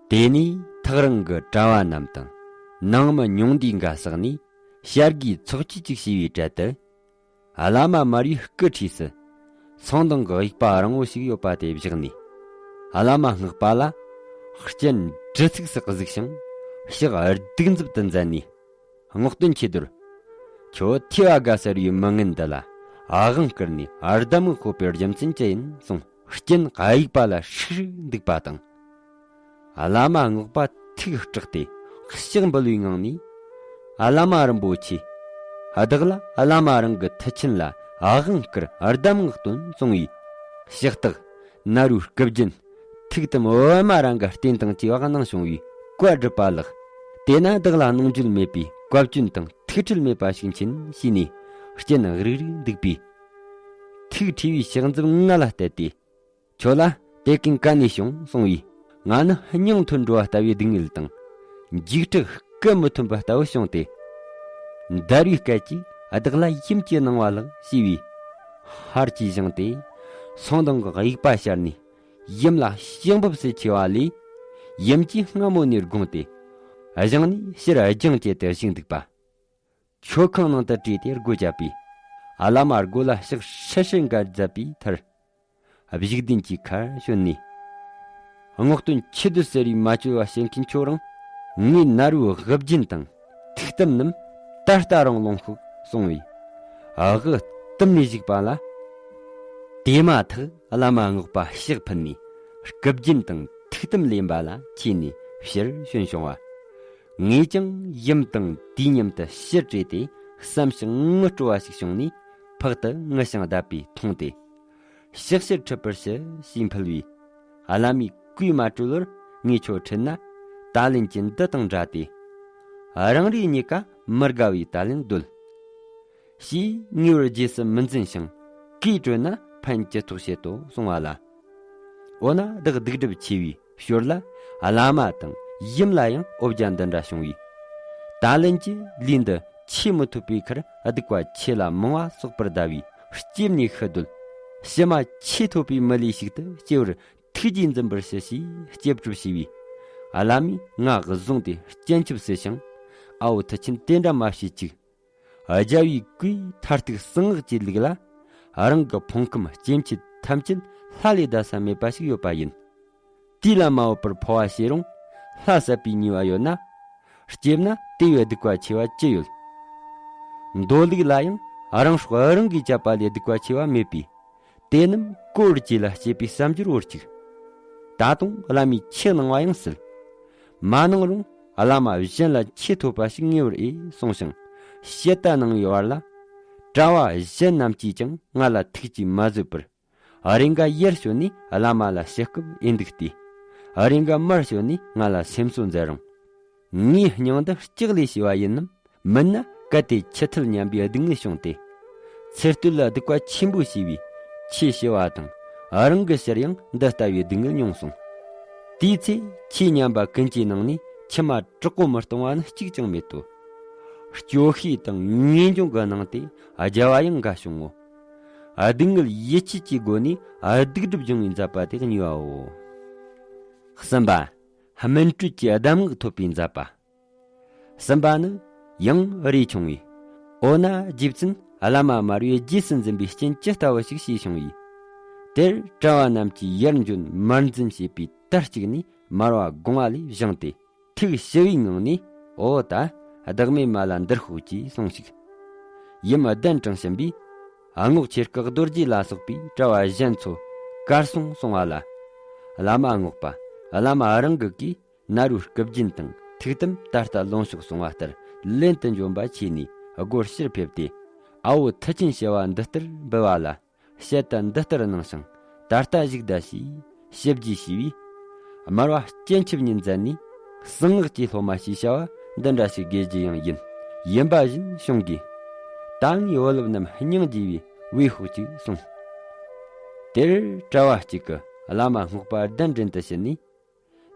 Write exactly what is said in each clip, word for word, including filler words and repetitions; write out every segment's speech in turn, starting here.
དེ་ནས་ཐག་རིང་གི་གྲྭ་བ་རྣམས་དང་ནང་མི་ཉུང་འདུས་འགའ་བསགས་ནས་བྱ་དགའི་ཚོགས་བཅར་ཅིག་བྱས་པའི་གྲལ་དུ། བླ་མ་མར་པའི་སྐུ་འཁྲིས་སུ་ཚོང་མདང་གི་དབྱུག་པ་རིང་བོ་ཞིག་ཡོད་པ་དེ་བཞག་ནས། བླ་མ་སྔགས་པ་ལ་སྤྱན་གྲི་ཚིགས་སུ་གཟིགས་ཤིང་ཕྱག་གདུག་མཛུབ་ཏུ་མཛད་ནས། སྔོག་སྟོན་ཆོས་རྡོར། ཁྱོད་ཐོས་པ་དགའ་ཟེར་བའི་མི་ངན་འདི་ལ་ཨ་དབང་བསྐུར་ནས་ཨར་འདམ་ངག་ཕོག་པའི་རྒྱུ་མཚན་ཅི་ཡིན་གསུངས། སྤྱན་དབྱུག་པ་ལ་ཧྲིག་རིག་འདུག་པ་དང་། བླ་མ་སྔགས་པ་ཐུགས་སྐྲག་སྟེ་ཕྱག་འབུལ་བའི་ངང་ནས། བླ་མ་རིན་པོ་ཆེ། བདག་ལ་བླ་མ་རང་གི་མཐུ་ཆེན་ལ་ཨ་དབང་བསྐུར་ཨར་འདམ་ངག་སྟོན་གསུངས་པའི་ཕྱག་རྟགས་ནཱ་རོའི་སྐུ་རྒྱན། ཐུགས་དམ་པདྨ་རང་གི་རྟེན་དང་བཅས་པ་གནང་བྱུང་བའི་བཀའ་སྒྲུབ་པ་ལགས། དེས་ན་བདག་ལ་གནོང་འགྱོད་མེད་པའི་བཀའ་བཀྱོན་དང་ཐུགས་ཁྲལ་མེད་པ་ཞིག་མཁྱེན་ཞེས་ནས་སྤྱན་རིག་རིག་འདུག་པས། ཐུགས་ཁྲོས་པའི་ཕྱག་མཛུབ་ང་ལ་གཏད་དེ། ཁྱོད་ལ་དེ་ཀུན་ག་ནས་བྱུང་གསུང་བས། ང་ནི་སྙིང་ཐོན་འགྲོ་བ་ལྟ་བུའི་སྡུག་བསྔལ་དང་། འཇིགས་སྐྲག་སྐུལ་མི་ཐོན་པ་ལྟ་བུ་བྱུང་སྟེ། འདར་བའི་སྐད་ཀྱིས་བདག་ལ་ཡུམ་གྱིས་གནང་བ་ལགས་ཞེས་པས། ཧར་གྱིས་བཞེངས་ཏེ། ཚོང་མདང་གི་དབྱུག་པ་ཕྱར་ནས། ཡུམ་ལ་ཕྱག་འབུབས་སུ་མཆི་བ་ལས། ཡུམ་གྱིས་སྔ་མོ་ནས་དགོངས་ཏེ། བཞེངས་ནས་ཕྱིར་རྒྱང་བཀྱེད་དུ་བཞུགས་འདུག་པ། མཆོད་ཁང་ནང་དུ་བྲོས་ཏེ་སྒོ་བརྒྱབ་པས། བླ་མ་སྒོ་ལ་ཕྱག་ཧྲལ་ཧྲལ་འགའ་མཛད་པའི་མཐར། བཞུགས་གདན་གྱི་ཁར་བྱོན་ནས། སྔོག་སྟོན་ཆོས་རྡོར་ཟེར་བའི་མ་བཅོལ་བ་བྱེད་མཁན་ཁྱོད་རང་ངའི་ནཱ་རོའི་དབུ་རྒྱན་དང་ཐུགས་དམ་རྣམས་ད་ལྟ་རང་ལོངས་ཤོག་གསུང་བས། དབུ་བཏུམས་ནས་བཞུགས་པ་ལ། དེ་མ་ཐག་བླ་མ་སྔགས་པ་ཕྱག་ཕུལ་ནས་སྐུ་རྒྱན་དང་ཐུགས་དམ་ལེན་པ་ལ་ཆས་ནས་ཕྱིར་བྱོན་བྱུང་བ། ངས་ཀྱང་ཡུམ་དང་དུས་མཉམ་དུ་ཕྱིར་བྲོས་ཏེ་བསམ་ཞིང་ངུ་སྤྲོ་བ་ཞིག་བྱུང་ནས་ཕག་ཏུ་ངུ་ཞིང་བརྡབས་པས་འཐུངས་ཏེ། ཕྱག་ཕྱིར་ཁྲིད་པར་ཞུ་ཞེས་ཕུལ་བས། བླ་མས་གུས་མ་བཀྲོལ་བར་ངས་ཁྱོད་ཁྲིད་ན་ད་ལན་གྱི་འདི་དང་འདྲ་སྟེ། རང་རེ་གཉིས་ཀ་མི་དགའ་བའི་ད་ལན་སྡོད། ཞེས་ངེས་པར་རྗེས་སུ་མི་འཛིན་ཞིང་གུས་བཀྲོལ་ན་ཕན་ཅི་ཐོགས་བྱེད་དོ་གསུང་བ་ལ། འོ་ན་བདག་སྡིག་སྒྲིབ་ཆེ་བའི་ཞོར་ལ་བླ་མ་དང་ཡུམ་ལ་ཡང་འོ་བརྒྱལ་འདི་འདྲ་བྱུང་བས། ད་ལན་གྱི་ལས་འདི་ཆེས་མི་ཐོབ་པའི་ཁར་སྡིག་པ་ཆེ་ལ་མང་བ་བསགས་པར་གདའ་བས་སྐྱེས་ནས་ཤི་སྡོད། ཕྱི་མ་ཆེས་ཐོབ་པའི་མི་ལས་ཤིག་ཏུ་སྐྱེ་བར་ཐུགས་རྗེས་འཛིན་པར་ཞུ་ཞེས་སྐྱབས་སྒྲུབ་བྱས་པས། བླ་མས་ང་བཟུང་སྟེ་སྤྱན་ཆབ་གསོས་ཤིང་། ཨ་བོ་མཐུ་ཆེན་དེ་འདྲ་མ་བྱེད་ཅིག། རྒྱལ་བའི་བཀའི་མཐར་ཐུག་གསང་སྔགས་ཀྱི་ལུགས་ལ། རང་གི་ཕུང་ཁམས་སྐྱེ་མཆེད་ཐམས་ཅད་ལྷ་ལས་འདའ་ས་མེད་པ་ཞིག་ཡོད་པ་ཡིན། དུས་ལ་མ་བབ་པར་འཕོ་བ་བྱས་རུང་ལྷ་བསད་པའི་ཉེས་པ་ཡོད་ན། སྐྱེས་ན་དེ་བས་སྡིག་པ་ཆེ་བ་ཅི་ཡོད། མདོ་ལུགས་ལ་ཡང་རང་སྲོག་རང་གིས་བཅད་པ་ལས་སྡིག་པ་ཆེ་བ་མེད་པས། དེ་རྣམས་གོ་བར་གྱིས་ལ་སྐྱེས་པའི་བསམ་སྦྱོར་བོར་ཅིག། ད་དུང་བླ་མས་ཆོས་གནང་བ་ཡང་སྲིད། མ་གནང་རུང་བླ་མ་གཞན་ལ་ཆེས་ཐོབ་པ་ཞིག་ངེས་པར་ཨེ་གསུངས་ཤིང་། བཤད་ད་གནང་བའི་བར་ལ། གྲྭ་བ་གཞན་རྣམས་ཀྱིས་ཀྱང་ང་ལ་ཐུགས་ཀྱིས་མ་བཟོད་པར། རེ་འགའ་ཡར་བྱོན་ནས་བླ་མ་ལ་ཞུ་སྐབས་ཨེ་འདུག་སྟེ། རེ་འགའ་མར་བྱོན་ནས་ང་ལ་སེམས་གསོ་མཛད་རུང་། ངའི་སྙིང་འདི་ལྕགས་ལས་བྱས་པ་ཡིན་ནམ། མིན་ན་གལ་ཏེ་འཆི་ཐལ་སྙམ་པའི་སྡུག་བསྔལ་བྱུང་སྟེ། ཚེ་སྟོད་ལ་སྡིག་པ་ཆེན་པོ་བྱས་པས་ཆོས་ཞུ་བ་དང་རང་གི་ཕྱིར་ཡང་འདི་ལྟ་བུའི་སྡུག་བསྔལ་མྱོང་གསུངས། དེའི་ཚེ་ཆོས་ཉན་པ་ཀུན་གྱི་ནང་ནས་མཆི་མ་དྲག་པོ་མི་གཏོང་བ་ནི་གཅིག་ཀྱང་མེད་དོ། སྐྱོ་ཤས་དང་ངེས་འབྱུང་གི་སྣང་སྟེ་བརྒྱལ་བ་ཡང་འགའ་བྱུང་ངོ་། སྡུག་བསྔལ་ཡིད་ཆེས་ཀྱི་སྒོ་ནས་སྡིག་སྒྲིབ་སྦྱོང་བའི་མཛད་པ་དེ་གཉིས་པའོ། གསུམ་པ། སྨིན་གྲོལ་གྱི་གདམས་ངག་ཐོབ་པའི་མཛད་པ། གསུམ་པ་ནི། ཡང་རས་ཆུང་བས། འོ་ན་རྗེ་བཙུན་བླ་མ་མར་པའི་རྗེས་སུ་འཛིན་པའི་རྐྱེན་ཇི་ལྟ་བུ་ཞིག་ཞེས་བྱུང་བས། དེར་གྲྭ་བ་རྣམས་ཀྱིས་ཡར་འབྱོན་མར་འཛིན་བྱས་པའི་དར་གཅིག་ནས་མར་པ་དགོངས་པ་ལས་བཞེངས་ཏེ། ཐུགས་ཞི་བའི་ངང་ནས། འོ་ད། བདག་མེད་མ་ལ་འདིར་ཤོག་ཅེས་གསུངས་ཤིག། ཡུམ་གདན་དྲངས་ཕྱིན་པས། སྔགས་ཆོས་སྐུ་རྡོ་རྗེ་ལ་སོགས་པའི་གྲྭ་བ་གཞན་ཚོ་གར་སོང་གསུང་བ་ལ། བླ་མ་སྔགས་པ་བླ་མ་རང་གི་གིས། ནཱ་རོའི་སྐུ་རྒྱན་དང་ཐུགས་དམ་ད་ལྟ་ལོངས་ཤོག་གསུང་བ་ལྟར་ལན་དུ་འབྱོན་པ་ཆེ་ནས་སྒོར་ཕྱིར་ཕེབས་ཏེ། ཨ་བོ་མཐུ་ཆེན་ཞུ་བ་འདི་ལྟར་འབུལ་བ་ལ། བཤད་ད་འདི་ལྟར་གནང་ཞིང་ད་ལྟ་བཞུགས་གདའ་ཞེས་ཞིབ་རྒྱས་ཞུས་པས། མར་པ་སྤྱན་ཆབ་གཉིས་མཛད་ནས། གསང་སྔགས་ཀྱི་སློབ་མ་ཞེས་བྱ་བ་འདི་འདྲ་ཞིག་དགོས་རྒྱུ་ཡང་ཡིན། ཡིན་པ་བཞིན་བྱུང་དགོས། ད་ངའི་བུ་སློབ་རྣམས་སྙིང་རྗེ་བས་བོས་ཤོག་ཅིག་གསུངས། དེར་གྲྭ་བ་གཅིག་གིས་བླ་མ་སྔགས་པ་གདན་འདྲེན་དུ་ཕྱིན་ནས།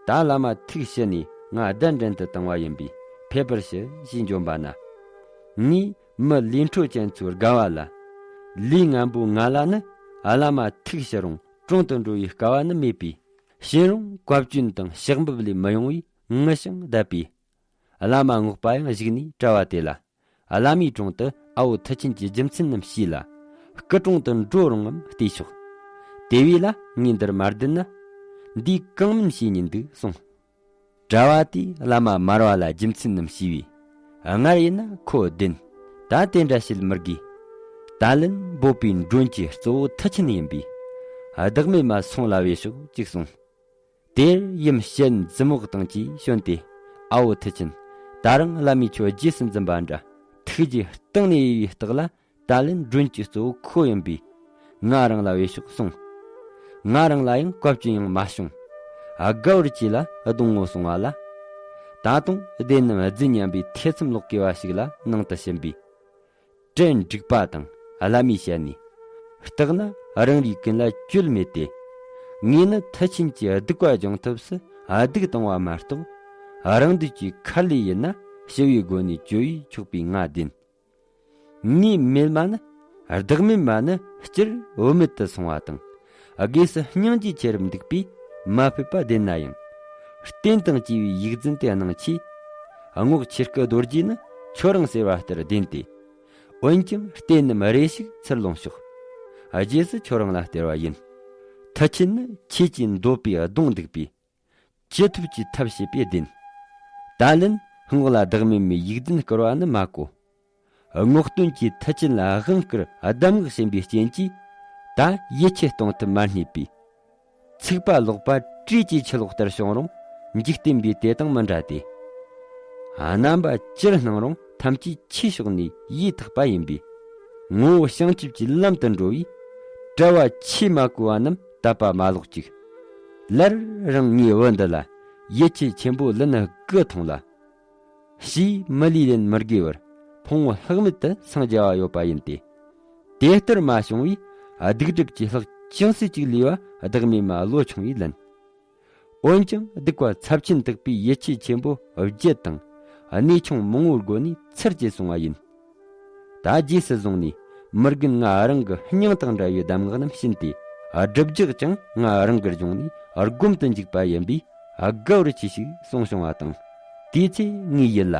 ད་བླ་མ་ཐུགས་ཞི་ནས་ང་གདན་འདྲེན་དུ་བཏང་བ་ཡིན་པས་ཕེབས་པར་ཞུ་ཞེས་འབྱོན་པ་ན། ངས་མི་ལས་འཕྲོ་ཅན་ཚོའི་དགའ་བ་ལ། ལས་ངན་པོ་ང་ལ་ནི་བླ་མ་ཐུགས་ཞི་རུང་དྲུང་དུ་འགྲོ་བའི་དཀའ་བ་ནི་མེད་པས། གཤིན་རུང་བཀའ་བཀྱོན་དང་ཕྱག་འབུབ་ལས་མི་ཡོང་བས་ངུ་ཞིང་བསྡད་པས། བླ་མ་རྔོག་པ་ཡང་བཞུགས་ནས་གྲྭ་བ་དེ་ལ། བླ་མའི་དྲུང་དུ་ཨ་བོ་མཐུ་ཆེན་གྱི་རྒྱུ་མཚན་རྣམས་ཞུས་ལ། སྐུ་དྲུང་དུ་འགྲོ་རུང་ངམ་བལྟས་ཤོག། དེ་བས་ལ་ངས་འདིར་མ་བསྡད་ན། འདིས་གང་མིན་བྱེད་ཉིན་འདུག་གསུངས། གྲྭ་བ་དེས་བླ་མ་མར་བ་ལ་རྒྱུ་མཚན་རྣམས་ཞུས་པས། སྔར་ཡིན་ན་ཁོ་བདེན། ད་དེ་འདྲ་བྱེད་མི་དགོས། ད་ལན་འབོད་པའི་མགྲོན་གྱི་གཙོ་བོ་མཐུ་ཆེན་ཡིན་པས། བདག་མེད་མ་སོང་ལ་བས་ཤོག་ཅིག་གསུངས། དེར་ཡུམ་ཞལ་འཛུམ་འོག་དང་གྱིས་བྱོན་ཏེ། ཨ་བོ་མཐུ་ཆེན། ད་རང་བླ་མས་ཁྱོད་རྗེས་སུ་འཛིན་པ་འདྲ། ཐུགས་རྗེ་གཏིང་ནས་གཡོ་བའི་རྟགས་ལ། ད་ལན་མགྲོན་གྱི་གཙོ་བོ་ཁོ་ཡིན་པས། ང་རང་ལ་བས་ཤོག་གསུངས། ང་རང་ལ་ཡང་བཀའ་བཀྱོན་ཡང་མ་བྱུང་། དགའ་བར་གྱིས་ལ་གདོང་ངོ་སོང་བ་ལ། ད་དུང་སྡེ་རྣམས་རྫུན་ཉམས་པའི་ཐེ་ཚོམ་ལོག་གེ་བ་ཞིག་ལ་ནང་དུ་ཕྱིན་པས། བྲན་འགྲིག་པ་དང་བླ་མའི་ཞལ་ནས། རྟག་ན་རང་རེའི་ཀུན་ལ་བཅོལ་མེད་དེ། ངས་ནི་མཐུ་ཆེན་གྱི་སྡིག་པ་སྦྱོང་ཐབས་སུ་སྡིག་གཏོང་བ་མ་གཏོགས། རང་འདོད་ཀྱི་ཁ་ལས་ཡིན་ན་ཞི་བའི་སྒོ་ནས་བཅོལ་བས་ཆོག་པའི་ང་བདེན། ངའི་མེད་མ་ནི། བདག་མེད་མ་ནི་སྤྱིར་བུད་མེད་དུ་སོང་བ་དང་། དགོས་སུ་སྙིང་རྗེ་ཆེ་རབ་འདུག་པས་མ་ཕོད་པ་བདེན་ན་ཡང་། རྟེན་དང་བཅས་པའི་ཡིག་འཛིན་དེ་གནང་ཆེད། རྔོག་ཆོས་སྐུ་རྡོ་རྗེ་ནི་ཁྱོད་རང་ཟེར་བ་ལྟར་བདེན་ཏེ། འོན་ཀྱང་རྟེན་རྣམས་རེ་ཞིག་ཚུར་ལོངས་ཤོག། རྗེས་སུ་ཁྱོད་རང་ལ་སྟེར་བ་ཡིན། མཐུ་ཆེན་ནི་ཁྱེད་ཀྱིས་འདོད་པའི་གདོང་འདུག་པས། ཅི་ཐུབ་ཀྱིས་ཐབས་བྱེད་པས་བདེན། ད་ལན་རྔོག་ལ་བདག་མེད་མའི་ཡིག་འཛིན་བསྐུར་བ་ནི་མ་གོ། རྔོག་སྟོན་གྱིས་མཐུ་ཆེན་ལ་དབང་བསྐུར་གདམས་ངག་བྱིན་པའི་རྐྱེན་གྱིས། ད་ཡིད་ཆེས་གཏོང་ཐབས་མ་རྙེད་པས། ཚིག་པ་ལོག་པ་བྲིས་ཀྱི་ཆུ་ལོག་ལྟར་བྱུང་རུང་། འཇིག་རྟེན་པའི་དེ་དང་མི་འདྲ་སྟེ། རྣམ་པ་ཅིར་སྣང་རུང་ཐམས་ཅད་ཆོས་ཕྱོགས་ནས་ཡེ་ཐག་པ་ཡིན་པས། ངོ་བོ་བྱང་ཆུབ་ཀྱི་ལམ་དུ་འགྲོ་བས། གྲྭ་བ་ཆོས་མ་གོ་བ་རྣམས་དད་པ་མ་ལོག་ཅིག། སླར་རང་ངའི་བུ་འདི་ལ་ཡིད་ཆེས་ཆེན་པོ་ལན་དགུ་ཐོངས་ལ། ཞེས་མི་ལུས་ལེན་མི་དགོས་པར་ཕུང་བོ་ལྷག་མེད་དུ་སངས་རྒྱ་བ་ཡོད་པ་ཡིན་ཏེ། དེ་ལྟར་མ་བྱུང་བས་སྡིག་སྒྲིབ་ཀྱི་ལྷག་ཅུང་ཟད་ཅིག་ལུས་པ་བདག་མེད་མ་བློ་ཆུང་བས་ལན། འོན་ཀྱང་སྡིག་པ་ཚབས་ཆེན་དག་པའི་ཡིད་ཆེས་ཆེན་པོ་བརྒྱད་དང་གནས་ཆུང་མང་བོའི་སྒོ་ནས་ཚར་གཅོད་སོང་བ་ཡིན། ད་རྗེས་སུ་བཟུང་ནས་མི་རྒན་ང་རང་གི་སྙིང་དང་འདྲ་བའི་གདམས་ངག་རྣམས་བྱིན་ཏེ། སྒྲུབ་རྒྱག་ཀྱང་ང་རང་གི་གཞུང་ནས་སྒོམ་དུ་འཇུག་པ་ཡིན་པས་དགའ་བར་གྱིས་ཤིག་གསུངས་བྱུང་བ་དང་། དེའི་ཚེ་ངའི་ཡིད་ལ།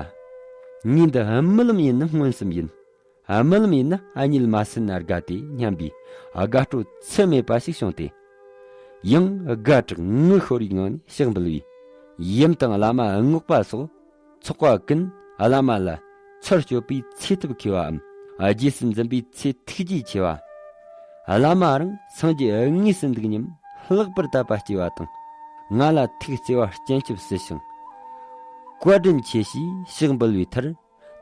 ངའི་འདི་རྨི་ལམ་ཡིན་ནམ་མངོན་སུམ་ཡིན། རྨི་ལམ་ཡིན་ན་གཉིད་མ་སད་ན་དགའ་སྟེ་སྙམ་པའི་དགའ་སྤྲོ་ཚད་མེད་པ་ཞིག་བྱུང་སྟེ། ཡང་དགའ་དྲག་ངུ་ཤོར་བའི་ངང་ནས་ཕྱག་འབུལ་བས། ཡུམ་དང་བླ་མ་རྔོག་པ་སོགས་ཚོགས་པ་ཀུན་བླ་མ་ལ་ཚར་གཅོད་པའི་ཚེ་ཐབས་མཁས་པའམ། རྗེས་སུ་འཛིན་པའི་ཚེ་ཐུགས་རྗེ་ཆེ་བ། བླ་མ་རང་སངས་རྒྱས་དངོས་སུ་འདུག་སྙམ་ལྷག་པར་དད་པ་སྐྱེ་བ་དང་། ང་ལ་ཐུགས་བརྩེ་བ་སྤྱན་ཆབ་སྲིད་ཞིང་། བཀའ་དྲིན་ཆེ་ཞེས་ཕྱག་འབུལ་བའི་མཐར།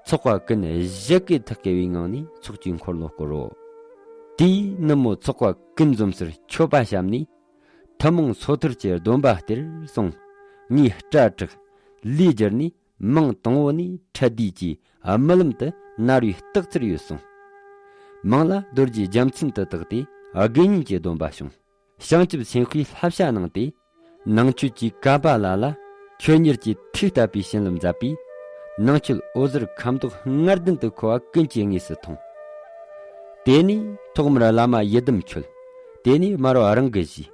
ཚོགས་པ་ཀུན་བཞད་གད་ཐག་གེ་བའི་ངང་ནས་ཚོགས་ཀྱི་འཁོར་ལོ་བསྐོར་རོ། དེས་ནུབ་མོ་ཚོགས་པ་ཀུན་འཛོམས་སར་མཆོད་པ་བཤམས་ནས། ཐུན་མོང་སོ་ཐར་གྱི་སྡོམ་པ་སྟེར་གསུངས། ངས་སྐྲ་བྲེགས། ལུས་བསྒྱུར་ནས་མིང་དང་པོ་ནས་ཁྲལ་བསྡུས་ཀྱིས་རྨི་ལམ་དུ་ནར་བའི་རྟགས་ཚུར་ཡོད་གསུངས། མིང་ལ་རྡོ་རྗེ་རྒྱལ་མཚན་དུ་བཏགས་ཏེ་དགེ་བསྙེན་གྱི་སྡོམ་པ་བྱུང་། བྱང་ཆུབ་སེམས་དཔའི་བསླབ་བྱ་གནང་སྟེ། ནང་ཆོས་ཀྱི་བཀའ་པ་ལ་ལ་ཆོས་ཉིད་ཀྱི་ཐུགས་དད་པའི་བྱིན་རླབས་མཛད་པས། ནང་ཆོས་འོད་ཟེར་ཁ་མདོག་ལྔ་ལྡན་དུ་འཁོར་བ་ཀུན་གྱིས་དངོས་སུ་མཐོང་། དེ་ནས་ཐོག་མར་བླ་མ་ཡི་དམ་མཆོད། དེ་ནས་མར་བ་རང་གི་གཞིས།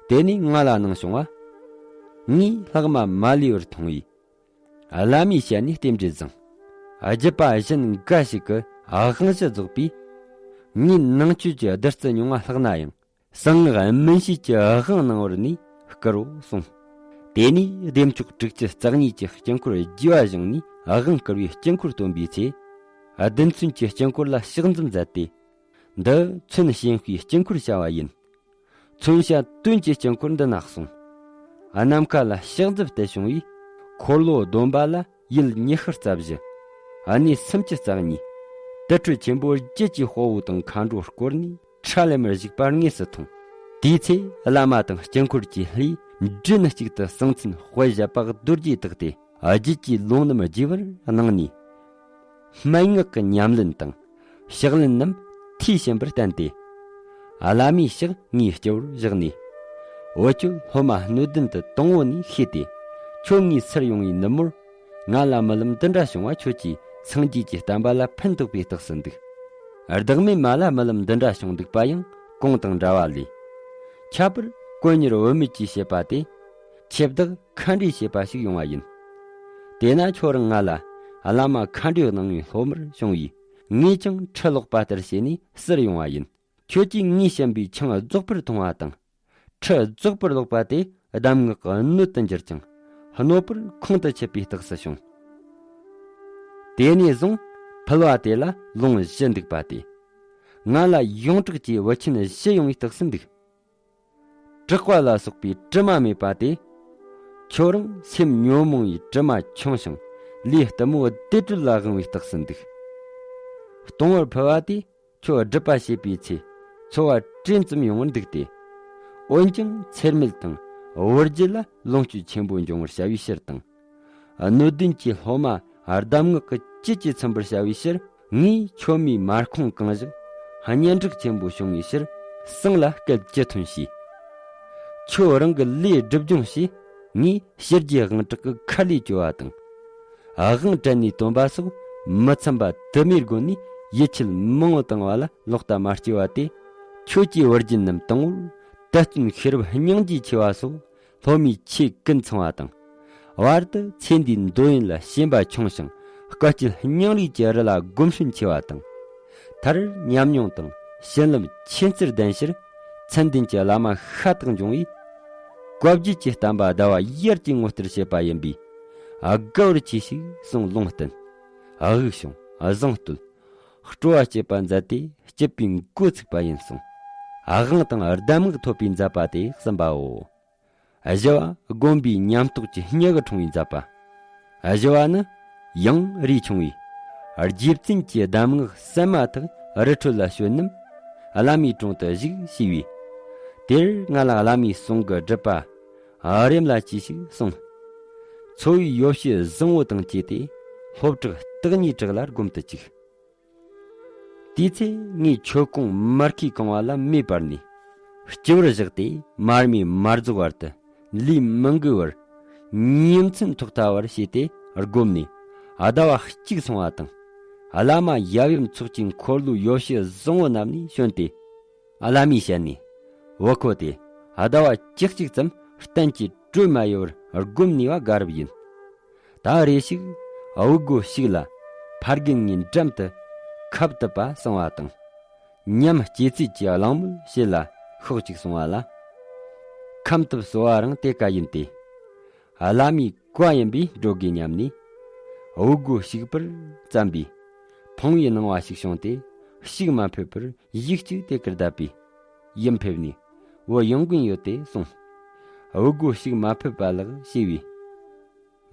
དེ་ནས་ང་ལ་གནང་བྱུང་བ། ངས་ལྷག་མ་མ་ལུས་པར་མཐོང་བས། བླ་མའི་ཞལ་ནས་རྟེན་འབྲེལ་བཟང་། རྒྱུད་པ་གཞན་འགའ་ཞིག་གི་དབང་བཞི་རྫོགས་པས། ངས་ནང་ཆོས་ཀྱི་བདུད་རྩི་མྱོང་བ་ལྷག་ན་ཡང་། གསང་སྔགས་སྨིན་བྱེད་ཀྱི་དབང་གནང་བར་ནི་བསྐུར་རོ་གསུངས། དེ་ནས་བདེ་མཆོག་དྲུག་ཅུ་རྩ་གཉིས་ཀྱི་དཀྱིལ་འཁོར་རྒྱས་པ་བཞེངས་ནས་དབང་བསྐུར་བའི་དཀྱིལ་འཁོར་སྟོན་པའི་ཚེ། བདུན་ཚན་གྱི་དཀྱིལ་འཁོར་ལ་ཕྱག་འཛུམ་མཛད་དེ། འདི་མཚོན་གཤེན་པའི་དཀྱིལ་འཁོར་བྱ་བ་ཡིན། མཚོན་བྱ་དོན་གྱི་དཀྱིལ་འཁོར་འདི་ན་གསུངས། ནམ་མཁའ་ལ་ཕྱག་མཛུབ་སྟེ་བྱུང་བའི་འཁོར་ལོ་སྡོམ་པ་ལ་ཡུལ་ཉི་ཤུ་རྩ་བཞི། གནས་སུམ་ཅུ་རྩ་གཉིས། དུར་ཁྲོད་ཆེན་པོ་བརྒྱད་ཀྱི་དཔའ་བོ་དང་མཁའ་འགྲོ་བསྐོར་ནས་ཁྲ་ལམ་མེར་བཞུགས་པ་དངོས་སུ་མཐོང་། དེའི་ཚེ་བླ་མ་དང་དཀྱིལ་འཁོར་གྱི་ལྷས་མགྲིན་གཅིག་ཏུ་གསང་མཚན་དཔེ་བཞད་པ་རྡོ་རྗེ་བཏགས་ཏེ་རྒྱུད་ཀྱི་ལུང་རྣམས་རྒྱས་པར་གནང་ནས། སྨྲེ་སྔགས་ཀྱི་ཉམས་ལེན་དང་། ཕྱག་ལེན་རྣམས་འཐུས་ཞན་པར་བསྟན་ཏེ། བླ་མའི་ཕྱག་ངའི་སྤྱི་བོར་བཞག་ནས། འོ་ཁྱོད་སློབ་མ་སྣོད་ལྡན་དུ་དང་པོ་ནས་ཤེས་ཏེ། ཁྱོད་ངའི་སར་ཡོང་བའི་ནུབ་མོར། ང་ལ་རྨི་ལམ་འདི་འདྲ་བྱུང་བ་ཁྱོད་ཀྱིས་སངས་རྒྱས་ཀྱི་བསྟན་པ་ལ་ཕན་ཐོགས་པའི་རྟགས་སུ་འདུག། བདག་མེད་མ་ལ་རྨི་ལམ་འདི་འདྲ་བྱུང་འདུག་པ་ཡང་གོང་དང་འདྲ་བ་ལས། ཁྱད་པར་ དཀོན་གཉེར་བུད་མེད་ཀྱིས་བྱེད་པ་དེ། ཁྱབ་བདག་མཁའ་འགྲོས་བྱེད་པ་ཞིག་ཡོང་བ་ཡིན། དེས་ན་ཁྱོད་རང་ང་ལ་བླ་མ་མཁའ་འགྲོའི་སྣང་བས་སློབ་མར་བྱུང་བས། ངས་ཀྱང་ཁྲི་ལོག་པ་ལྟར་བྱས་ནས་ཟུར་ཡོང་བ་ཡིན། ཁྱོད་ཀྱིས་ངས་བྱིན་པའི་ཆང་རྫོགས་པར་འཐུང་བ་དང་། ཁྲི་རྫོགས་པར་ལོག་པ་དེ་གདམས་ངག་གི་སྣོད་དུ་འགྱུར་ཅིང་། གནོད་པར་ཁོང་དུ་ཆུད་པའི་རྟགས་སུ་བྱུང་། དེ་ནས་བཟུང་ཕུལ་བ་དེ་ལ་ལོང་བཞི་འདུག་པ་དེ། ང་ལ་ཡོངས་གྲགས་ཀྱི་བུ་ཆེན་བཞི་ཡོང་བའི་རྟགས་སུ་འདུག། དྲེགས་པ་ལ་སོགས་པའི་དྲི་མ་མེད་པ་དེ། ཁྱོད་རང་སེམས་ཉོན་མོངས་པའི་དྲི་མ་ཆུང་ཞིང་ལས་གཏི་མུག་བདེ་དྲོད་ལ་དབང་བའི་རྟགས་སུ་འདུག། གཏོང་བར་ཕུལ་བ་དེ། ཁྱོད་སྒྲུབ་པ་བྱེད་པའི་ཚེ་འཚོ་བ་དྲན་ཙམ་ཡོང་བར་འདུག་སྟེ། འོན་ཀྱང་ཚེར་མེད་དང་བུ་རྒྱུད་ལ་ལོངས་སྤྱོད་ཆེན་པོ་འབྱུང་བར་བྱ་བའི་ཕྱིར་དང་། སྣོད་ལྡན་གྱི་སློབ་མ་གདམས་ངག་གི་བཅུད་ཀྱིས་ཚིམ་པར་བྱ་བའི་ཕྱིར། ངས་ཁྱོད་མའི་མར་ཁུང་གང་བཞག་སྙན་གྲགས་ཆེན་པོ་བྱུང་བའི་ཕྱིར། ཟངས་ལ་སྐད་ཅི་ཐོན་ཞེས། ཁྱོད་རང་གི་ལས་སྒྲུབ་སྦྱོང་བྱས། ངས་ཕྱི་རྒྱལ་དབང་དྲག་གི་མཁར་ལས་བཅོལ་བ་དང་། དབང་དྲན་ནས་བཏོན་པ་སོགས་མི་འཚམ་པ་དུ་མའི་སྒོ་ནས་ཡིད་ཆེས་མང་བོ་བཏང་བ་ལ་ལོག་ལྟ་མ་སྐྱེ་བ་དེ། ཁྱོད་ཀྱི་བུ་རྒྱུད་རྣམས་དང་པོར་དད་བརྩོན་ཤེས་རབ་སྙིང་རྗེ་ཆེ་བ་སོགས་སློབ་མའི་ཆོས་ཀུན་ཚང་བ་དང་། བར་དུ་ཚེ་འདིའི་འདོད་ཡོན་ལ་ཞེན་པ་ཆུང་ཞིང་དཀའ་སྤྱད་སྙིང་རུས་ཀྱིས་རི་ལ་སྒོམ་སྲོལ་ཆེ་བ་དང་། མཐར་ཉམས་མྱོང་དང་བྱིན་རླབས་ཆེན་ཚུལ་ལྡན་ཕྱིར་མཚན་ལྡན་གྱི་བླ་མ་ཤ་སྟག་འབྱུང་བས། བཀའ་བརྒྱུད་ཀྱི་བསྟན་པ་ཟླ་བ་ཡར་གྱི་ངོ་ལྟར་བྱེད་པ་ཡིན་པས། དགའ་བར་གྱིས་ཤིག་གསུངས། ལུང་བསྟན། དབུགས་ཕྱུང་། གཟེངས་བསྟོད། སྤྲོ་བ་བསྐྱེད་པ་མཛད་དེ་སྐྱིད་པའི་འགོ་ཚུགས་པ་ཡིན་གསུངས། དབང་དང་གདམས་ངག་ཐོབ་པའི་མཛད་པ་དེ་གསུམ་པའོ། བཞི་བ་སྒོམ་པའི་ཉམས་རྟོགས་ཀྱི་མྱུ་གུ་འཁྲུངས་པའི་མཛད་པ། བཞི་བ་ནི་ཡང་རིགས་ཆུང་བས་རྗེ་བཙུན་གྱི་གདམས་ངག་གསན་མ་ཐག་རི་ཁྲོད་ལ་བྱོན་ནམ། བླ་མའི་དྲུང་དུ་བཞུགས་ཞེས་པས། དེར་ང་ལ་བླ་མའི་གསུང་གི་སྒྲུབ་པ་རེམ་ལ་གྱིས་ཤིག་གསུངས། འཚོ་བའི་ཡོ་བྱད་བཟང་བོ་དང་བཅས་ཏེ་སློབ་གྲོགས་སྟག་གཉིས་གྲགས་ལ་སྒོམ་དུ་བཅུག། དེའི་ཚེ་ངས་མཆོད་ཀོང་མར་ཁུས་གང་བ་ལ་མེ་སྤར་ནས་སྤྱི་བོར་བཞག་སྟེ། མར་མེ་མ་རྫོགས་བར་དུ་ལུས་མི་འགུལ་བར་ཉིན་མཚན་ཐོག་མཐའ་བར་བྱས་ཏེ་བསྒོམས་ནས་ཟླ་བ་གཅིག་སོང་བ་དང་། བླ་མ་ཡབ་ཡུམ་ཚོགས་ཀྱི་འཁོར་ལོའི་ཡོ་བྱད་བཟང་བོ་རྣམས་ནས་བྱོན་ཏེ། བླ་མའི་ཞལ་ནས། བུ་ཁོ་དེ་ཟླ་བ་བཅུ་གཅིག་ཙམ་གཏན་གྱི་གྲོལ་མ་ཡོང་བར་སྒོམ་ནུས་པ་དགའ་རབ་ཡིན། ད་རེ་ཞིག་དབུ་སྒོ་ཞིག་ལ་ཕ་རྒན་ངའི་འགྲམ་དུ་ཁབ་ཏུ་པ་སོང་བ་དང་། ཉམས་སྐྱེ་ཚད་ཀྱི་གླེང་མོལ་བྱེད་ལ་ཤོག་ཅིག་སོང་བ་ལ། ཁམས་ཏུ་གསོ་བ་རང་དེ་ཀ་ཡིན་ཏེ། བླ་མའི་བཀའ་ཡིན་པས་འགྲོ་དགོས་སྙམ་ནས། དབུ་སྒོ་ཞིག་པར་བརྩམས་པས། ཕངས་པའི་སྣང་བ་ཞིག་བྱུང་སྟེ་ཞིག་མ་ཕེབས་པར་ཡིག་གཅིག་དེ་ཀར་བསྡད་པས། ཡུམ་ཕེབས་ནས་བུ་ཡོང་གིན་ཡོད་དེ་གསུངས། དབུ་སྒོ་ཞིག་མ་ཕེབས་པ་ལགས་ཞེས་པས།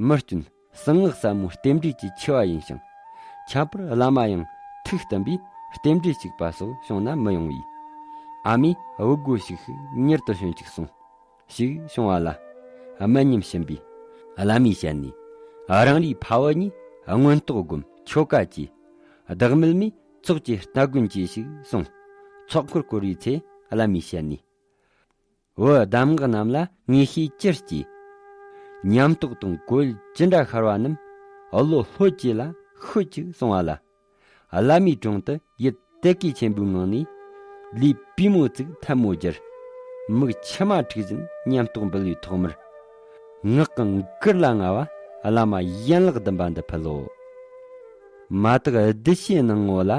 མི་སྐྱོན། གསང་སྔགས་ཟབ་མོའི་རྟེན་འབྲེལ་གྱི་ཆེ་བ་ཡིན་ཞིང་། ཁྱད་པར་བླ་མ་ཡང་ཐུགས་བསྟིམ་པས་རྟེན་འབྲེལ་གཅིག་པ་སོགས་བྱུང་ན་མི་ཡོང་བས། ཨ་མས་དབུ་སྒོ་ཞིག་ཤིག་མྱུར་དུ་བྱོན་ཅིག་གསུངས། ཞིག་བྱུང་བ་ལ། སྨན་ཉམས་ཕྱིན་པས། བླ་མའི་ཞལ་ནས། རང་རེའི་ཕ་བུ་གཉིས་མངོན་རྟོགས་སྒོམ་ཆོ་ག་བཅས། བདག་མེད་མའི་ཚོགས་ཀྱི་སྟ་གོན་གྱིས་ཤིག་གསུངས། ཚོགས་འཁོར་བསྐོར་བའི་ཚེ་བླ་མའི་ཞལ་ནས། བུ་གདམས་ངག་རྣམས་ལ་ངེས་ཤེས་ཅི་སྐྱེས། ཉམས་རྟོགས་དང་གོ་ཡུལ་ཅི་འདྲ་ཤར་བ་རྣམས་བློ་ལྷོད་ཀྱིས་ལ་ཤོད་ཅིག་གསུང་བ་ལ། བླ་མའི་དྲུང་དུ་ཡིད་དད་གུས་ཆེན་པོའི་ངང་ནས། ལུས་པུས་མོ་བཙུགས་ཐལ་མོ་སྦྱར། མིག་མཆི་མ་འཁྲུགས་བཞིན་ཉམས་རྟོགས་འབུལ་བའི་ཐོག་མར། ངག་གི་མགུར་ལ་ང་བ་བླ་མ་ཡན་ལག་བདུན་པ་འདི་ཕུལ་ལོ། མ་དག་གདུལ་བྱའི་སྣང་ངོ་ལ།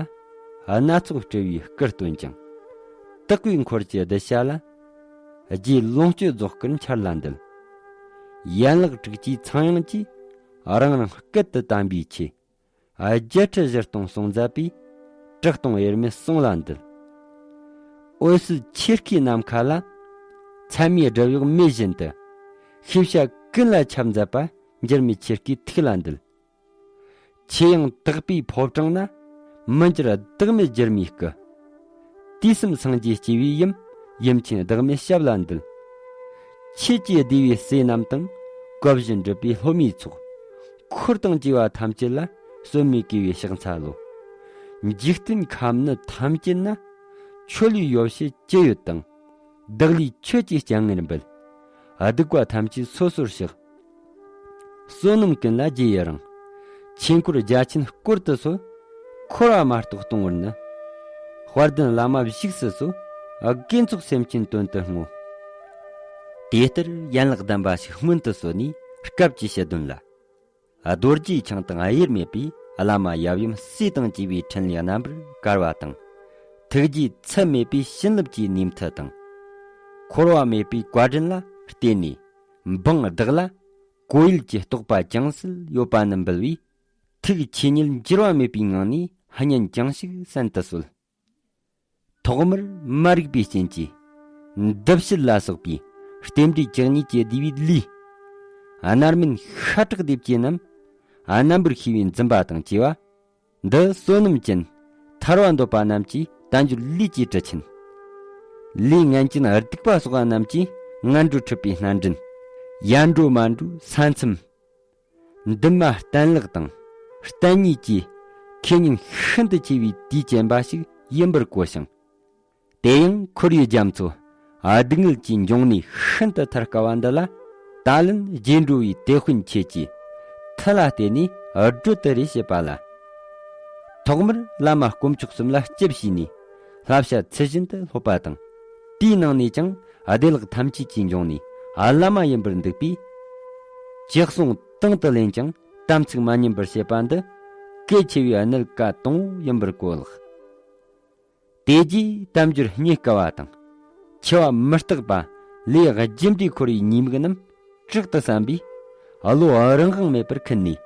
སྣ་ཚོགས་སྤྲུལ་པའི་སྐུ་སྟོན་ཅིང་། དག་པའི་འཁོར་གྱི་གདུལ་བྱ་ལ། རྗེའི་ལོངས་སྤྱོད་རྫོགས་སྐུར་འཆར་ལ་འདུད། ཡན་ལག་དྲུག་ཅུའི་ཚངས་དབྱངས་ཀྱིས། རང་རང་སྐད་དུ་བསྟན་པའི་ཆོས། བརྒྱད་ཁྲི་བཞི་སྟོང་གསུང་མཛད་པའི། གྲགས་སྟོང་དབྱེར་མེད་གསུང་ལ་འདུད། འོད་ཟེར་ཆེར་སྐྱེས་ནམ་མཁའ་ལ། མཚན་མོའི་སྒྲིབ་གཡོགས་མེ་བཞིན་དུ། ཤེས་བྱ་ཀུན་ལ་ཁྱབ་མཛད་པ། འགྱུར་མེད་ཆེར་སྐྱེས་ཐུགས་ལ་འདུད། ཆོས་དབྱིངས་དག་པའི་ཕོ་བྲང་ན། མི་འགྱུར་བདག་མེད་སྒྱུ་མའི་སྐུ། དུས་གསུམ་སངས་རྒྱས་སྐྱེ་བའི་ཡུམ། ཡུམ་ཆེན་བདག་མེད་ཞབས་ལ་འདུད། ཆོས་ཀྱི་བདེ་བའི་སྲས་རྣམས་དང་། བཀའ་བཞིན་སྒྲུབ་པའི་སློབ་མའི་ཚོགས། འཁོར་དང་བཅས་པ་ཐམས་ཅད་ལ། གསོལ་མེད་བསྐུལ་བའི་ཕྱག་འཚལ་ལོ། འཇིག་རྟེན་ཁམས་ནི་ཐམས་ཅད་ན། ཆོས་ལུས་ཡོ་བྱད་ཅི་ཡོད་དང་། བདག་ལུས་ཆོས་ཀྱི་སྤྱན་སྔར་འབུལ། སྡིག་པ་ཐམས་ཅད་སོ་སོར་བཤགས། བསོད་ནམས་ཀུན་ལ་རྗེས་ཡི་རང་། ཆོས་འཁོར་རྒྱ་ཆེན་བསྐོར་དུ་གསོལ། འཁོར་བ་མ་གཏོགས་སྟོང་བར་ནི། དཔལ་ལྡན་བླ་མ་བཞུགས་སུ་གསོལ། དགེ་ཚོགས་སེམས་ཅན་དོན་དུ་བསྔོ། དེ་ལྟར་ཡན་ལག་ལྡན་པ་ཞིག་སྔོན་དུ་གསོལ་ནས། སྐབས་ཀྱི་ཞུ་དོན་ལ། རྡོ་རྗེ་འཆང་དང་དབྱེར་མེད་པའི་བླ་མ་ཡབ་ཡུམ་སྲས་དང་བཅས་པའི་འཕྲིན་ལས་རྣམ་པར་དཀར་བ་དང་། ཐུགས་རྗེ་ཚད་མེད་པའི་བྱིན་རླབས་ཀྱི་ནུས་མཐུ་དང་། འཁོར་བ་མེད་པའི་བཀའ་དྲིན་ལ་བརྟེན་ནས། འབངས་བདག་ལ་གོ་ཡུལ་གྱི་རྟོགས་པ་ཅུང་ཟད་ཡོད་པ་རྣམས་འབུལ་བས། ཐུགས་ཆོས་ཉིད་འགྱུར་བ་མེད་པའི་ངང་ནས་བསྙེན་ཅིང་ཞིག་གསན་དུ་གསོལ། ཐོག་མར་མ་རིག་པའི་རྐྱེན་གྱིས། འདུ་བྱེད་ལ་སོགས་པའི་རྟེན་འབྲེལ་བཅུ་གཉིས་ཀྱིས་བསྡུས་པའི་ལུས། རྣམ་སྨིན་ཤ་ཁྲག་སྡེ་བཅུ་རྣམས་རྣམ་པར་ཤེས་པའི་འཛིན་པ་དང་བཅས་པ། འདི་བསོད་ནམས་ཅན་ཐར་བ་འདོད་པ་རྣམས་ཀྱི་དལ་འབྱོར་ལས་ཀྱི་གྲུ་ཆེན། ལས་ངན་ཅན་སྡིག་པ་སོགས་པ་རྣམས་ཀྱི་ངན་འགྲོ་འཁྲིད་པའི་སྣ་འདྲེན། ཡར་འགྲོ་མར་འགྲོ་ས་མཚམས། འདུན་མ་གཏན་ལག་དང་བསྟན་གཉིས་ཀྱི་ཁེ་ཉེན་ཤིན་ཏུ་ཆེ་བའི་དུས་ཅན་པ་ཞིག་ཡིན་པར་གོ་ཞིང་། དེ་ཡང་ཁོར་ཡུག་རྒྱ་མཚོ་སྡུག་བསྔལ་གྱི་འབྱུང་གནས་ཤིན་ཏུ་ཐར་དཀའ་བ་འདི་ལ། ད་ལན་རྗེས་འགྲོ་བའི་དེད་དཔོན་ཁྱེད་ཀྱིས་མཐུ་ལ་བརྟེན་ནས་སྒྲོལ་དུ་རེ་བྱེད་པ་ལ། ཐོག་མར་བླ་མ་དཀོན་མཆོག་གསུམ་ལ་ལྕེ་ཕྱེས་ནས་བསླབ་བྱ་ཚུལ་བཞིན་དུ་སློབ་པ་དང་། དེའི་ནང་ནས་ཀྱང་བདེ་བླག་ཐམས་ཅད་ཀྱི་འབྱུང་གནས་བླ་མ་ཡིན་པར་འདུག་པས། ཅི་གསུང་དང་དུ་ལེན་ཀྱང་དམ་ཚིག་མ་ཉམས་པར་བྱེད་པ་འདི་གལ་ཆེ་བའི་གནད་ཀ་དང་པོ་ཡིན་པར་གོ་ལགས། དེ་རྗེས་དལ་འབྱོར་རྙེད་དཀའ་བ་དང་། འཆི་བ་མི་རྟག་པ་ལས་རྒྱུ་འབྲས་འཁོར་བའི་ཉེས་དམིགས་རྣམས་དྲག་ཏུ་བསམ་པས། བློ་རང་དབང་མེད་པར་ཁུར་ནས།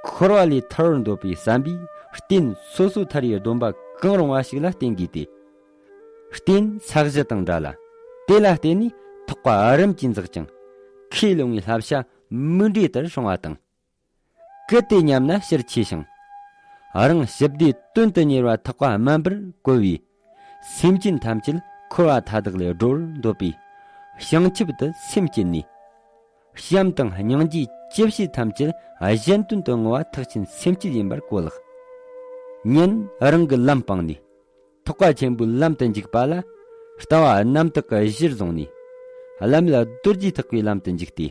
འཁོར་བ་ལས་ཐར་བར་འདོད་པའི་བསམ་པས་རྟེན་སོ་སོ་ཐར་བའི་སྡོམ་པ་གང་རུང་བ་ཞིག་ལ་བརྟེན་དགོས་ཏེ། རྟེན་ས་གཞི་དང་འདྲ་ལ། དེ་ལ་བརྟེན་ནས་ཐེག་པ་རིམ་གྱིས་འཛེགས་ཀྱང་། ཁས་བླངས་པའི་བསླབ་བྱ་མུ་འབྲེལ་ལྟར་སྲུང་བ་དང་། གལ་ཏེ་ཉམས་ན་ཕྱིར་ཆོས་ཞིང་། རང་ཞི་བདེའི་དོན་དུ་གཉེར་བ་ཐེག་པ་དམན་པར་གོ་བས། སེམས་ཅན་ཐམས་ཅད་འཁོར་བ་མཐའ་དག་ལས་སྒྲོལ་བར་འདོད་པས། བྱང་ཆུབ་ཏུ་སེམས་བསྐྱེད་ནས། བྱམས་དང་སྙིང་རྗེའི་ཅི་བྱེད་ཐམས་ཅད་གཞན་དོན་དུ་བསྔོ་བ་ཐེག་ཆེན་སེམས་བསྐྱེད་ཡིན་པར་གོ་ལགས། ཉིན་རང་གི་ལམ་སྤངས་ནས། ཐེག་པ་ཆེན་པོའི་ལམ་དུ་འཇུག་པ་ལ། ལྟ་བ་རྣམ་དག་གི་གཞིར་བཟུང་ནས། བླ་མེད་རྡོ་རྗེ་ཐེག་པའི་ལམ་དུ་འཇུག་སྟེ།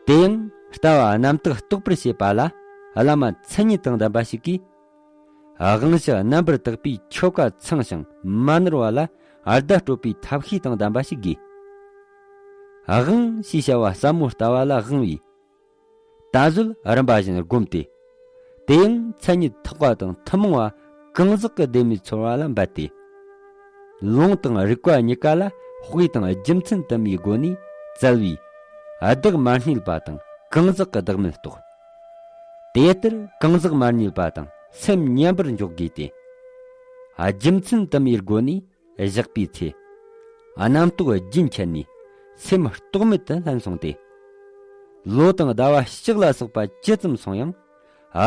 དེ་ཡང་ལྟ་བ་རྣམ་དག་རྟོགས་པར་བྱེད་པ་ལ། བླ་མ་མཚན་ཉིད་དང་ལྡན་པ་ཞིག་གིས། དབང་བཞི་རྣམ་པར་དག་པའི་ཆོ་ག་ཚང་ཞིང་མ་ནོར་བ་ལ། བརྡ་སྤྲོད་པའི་ཐབས་ཤེས་དང་ལྡན་པ་ཞིག་དགོས། དབང་ཞེས་བྱ་བ་ཟབ་མོ་ལྟ་བ་ལ་དབང་བས། ད་གཟོད་རིམ་པ་བཞིན་བསྒོམས་ཏེ། དེ་ཡང་མཚན་ཉིད་ཐེག་པ་དང་ཐུན་མོང་བ་གང་ཟག་གི་བདེན་མེད་ཚོར་བ་ལ་འབད་དེ། ལུང་དང་རིགས་པ་གཉིས་ཀ་ལ་དཔེ་དང་རྒྱུ་མཚན་དུ་མའི་སྒོ་ནས་བཙལ་བས། བདག་མ་རྙེད་པ་དང་གང་ཟག་གི་བདག་མེད་རྟོགས། དེ་ལྟར་གང་ཟག་མ་རྙེད་པ་དང་སེམས་མཉམ་པར་འཇོག་དགོས་ཏེ། རྒྱུ་མཚན་དུ་མའི་སྒོ་ནས་བཞག་པའི་ཚེ། རྣམ་རྟོག་རྒྱུན་ཆད་ནས་སེམས་རྟོག་མེད་དུ་ལྷུན་སོང་སྟེ། ལོ་དང་ཟླ་བ་ཕྱག་ལ་སོགས་པ་ཇི་ཙམ་སོང་ཡང་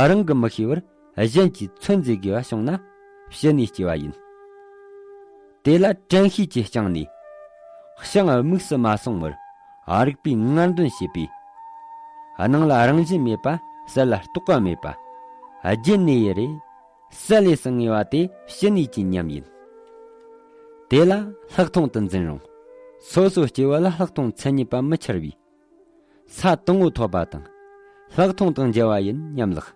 རང་གིས་མི་ཤེས་པར་གཞན་གྱིས་མཚོན་མཛད་དགོས་པ་བྱུང་ན་ཕྱི་ནས་སྐྱེ་བ་ཡིན། དེ་ལ་དྲན་ཤེས་ཀྱིས་བསྐྱངས་ནས། བྱང་དམིགས་སུ་མ་སོང་བར་རིག་པའི་ངར་འདོན་བྱེད་པས། སྣང་ལ་རང་བཞིན་མེད་པ་གསལ་ལ་རྟོག་པ་མེད་པ། རྒྱུད་ནས་ཡི་རེ། གསལ་ལས་སུ་ངེས་པ་དེ་ཕྱི་ནས་ཀྱི་ཉམས་ཡིན། དེ་ལ་ལྷག་མཐོང་དུ་འཛིན་རུང་། སོ་སོའི་སྐྱེ་བོ་ལ་ལྷག་མཐོང་མཚན་ཉིད་པ་མི་འཆར་བས། ས་དང་པོ་ཐོབ་པ་དང་། ལྷག་མཐོང་དང་འབྱེ་བ་ཡིན་སྙམ་ལགས།